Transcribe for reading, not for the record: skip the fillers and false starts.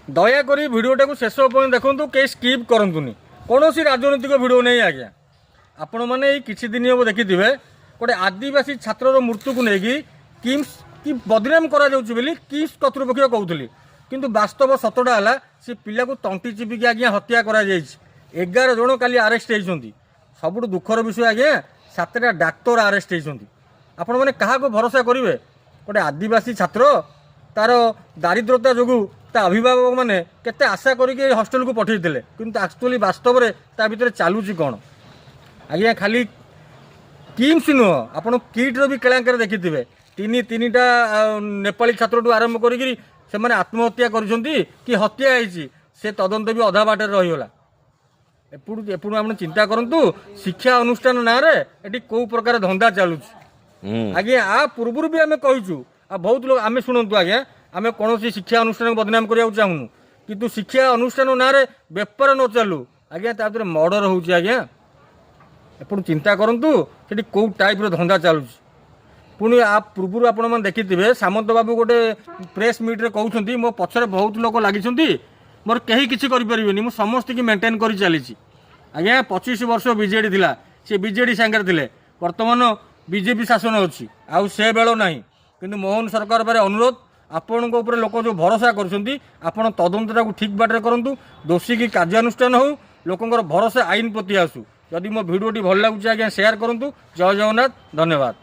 ଦୟାକରି ଭିଡ଼ିଓଟାକୁ ଶେଷ ପର୍ଯ୍ୟନ୍ତ ଦେଖନ୍ତୁ, କେହି ସ୍କିପ୍ କରନ୍ତୁନି। କୌଣସି ରାଜନୈତିକ ଭିଡ଼ିଓ ନେଇ ଆଜ୍ଞା। ଆପଣମାନେ ଏଇ କିଛି ଦିନ ହେବ ଦେଖିଥିବେ, ଗୋଟେ ଆଦିବାସୀ ଛାତ୍ରର ମୃତ୍ୟୁକୁ ନେଇକି କିମ୍ସ କି ବଦନାମ କରାଯାଉଛି ବୋଲି କିମ୍ସ କର୍ତ୍ତୃପକ୍ଷ କହୁଥିଲେ। କିନ୍ତୁ ବାସ୍ତବ ସତଟା ହେଲା, ସେ ପିଲାକୁ ତଣ୍ଟି ଚିପିକି ଆଜ୍ଞା ହତ୍ୟା କରାଯାଇଛି। 11 ଜଣ କାଲି ଆରେଷ୍ଟ ହେଇଛନ୍ତି। ସବୁଠୁ ଦୁଃଖର ବିଷୟ ଆଜ୍ଞା, 7ଟା ଡାକ୍ତର ଆରେଷ୍ଟ ହେଇଛନ୍ତି। ଆପଣମାନେ କାହାକୁ ଭରସା କରିବେ? ଗୋଟେ ଆଦିବାସୀ ଛାତ୍ର, ତାର ଦାରିଦ୍ରତା ଯୋଗୁଁ ତା ଅଭିଭାବକମାନେ କେତେ ଆଶା କରିକି ଏଇ ହଷ୍ଟେଲକୁ ପଠାଇଥିଲେ। କିନ୍ତୁ ଆକ୍ଚୁଆଲି ବାସ୍ତବରେ ତା ଭିତରେ ଚାଲୁଛି କ'ଣ ଆଜ୍ଞା? ଖାଲି କିମ୍ସ ନୁହଁ, ଆପଣ କିଟ୍ର ବି କେଳେଙ୍କାରୀ ଦେଖିଥିବେ। ତିନି ତିନିଟା ନେପାଳୀ ଛାତ୍ରଠୁ ଆରମ୍ଭ କରିକିରି ସେମାନେ ଆତ୍ମହତ୍ୟା କରିଛନ୍ତି କି ହତ୍ୟା ହେଇଛି, ସେ ତଦନ୍ତ ବି ଅଧା ବାଟରେ ରହିଗଲା। ଏପଟୁ ଏପଟୁ ଆପଣ ଚିନ୍ତା କରନ୍ତୁ, ଶିକ୍ଷା ଅନୁଷ୍ଠାନ ନାଁରେ ଏଠି କୋଉ ପ୍ରକାର ଧନ୍ଦା ଚାଲୁଛି। ଆଜ୍ଞା, ଆ ପୂର୍ବରୁ ବି ଆମେ କହିଛୁ ଆଉ ବହୁତ ଲୋକ ଆମେ, ଶୁଣନ୍ତୁ ଆଜ୍ଞା, ଆମେ କୌଣସି ଶିକ୍ଷା ଅନୁଷ୍ଠାନକୁ ବଦନାମ କରିବାକୁ ଚାହୁଁନୁ। କିନ୍ତୁ ଶିକ୍ଷା ଅନୁଷ୍ଠାନ ନାଁରେ ବେପାର ନ ଚାଲୁ ଆଜ୍ଞା। ତା ଭିତରେ ମର୍ଡର ହେଉଛି ଆଜ୍ଞା। ଏପଟୁ ଚିନ୍ତା କରନ୍ତୁ, ସେଠି କୋଉ ଟାଇପ୍ର ଧନ୍ଦା ଚାଲୁଛି। ପୁଣି ଆ ପୂର୍ବରୁ ଆପଣମାନେ ଦେଖିଥିବେ, ସାମନ୍ତ ବାବୁ ଗୋଟେ ପ୍ରେସ୍ ମିଟ୍ରେ କହୁଛନ୍ତି, ମୋ ପଛରେ ବହୁତ ଲୋକ ଲାଗିଛନ୍ତି, ମୋର କେହି କିଛି କରିପାରିବେନି, ମୁଁ ସମସ୍ତଙ୍କୁ ମେଣ୍ଟେନ୍ କରି ଚାଲିଛି। ଆଜ୍ଞା, 25 ବର୍ଷ ବିଜେଡ଼ି ଥିଲା, ସେ ବିଜେଡ଼ି ସାଙ୍ଗରେ ଥିଲେ। ବର୍ତ୍ତମାନ ବିଜେପି ଶାସନ ଅଛି, ଆଉ ସେ ବେଳ ନାହିଁ। କିନ୍ତୁ ମୋହନ ସରକାର ଉପରେ ଅନୁରୋଧ, ଆପଣଙ୍କ ଉପରେ ଲୋକ ଯେଉଁ ଭରସା କରୁଛନ୍ତି, ଆପଣ ତଦନ୍ତଟାକୁ ଠିକ୍ ବାଟରେ କରନ୍ତୁ। ଦୋଷୀକି କାର୍ଯ୍ୟାନୁଷ୍ଠାନ ହେଉ, ଲୋକଙ୍କର ଭରସା ଆଇନ ପ୍ରତି ଆସୁ। ଯଦି ମୋ ଭିଡ଼ିଓଟି ଭଲ ଲାଗୁଛି ଆଜ୍ଞା, ସେୟାର କରନ୍ତୁ। ଜୟ ଜଗନ୍ନାଥ, ଧନ୍ୟବାଦ।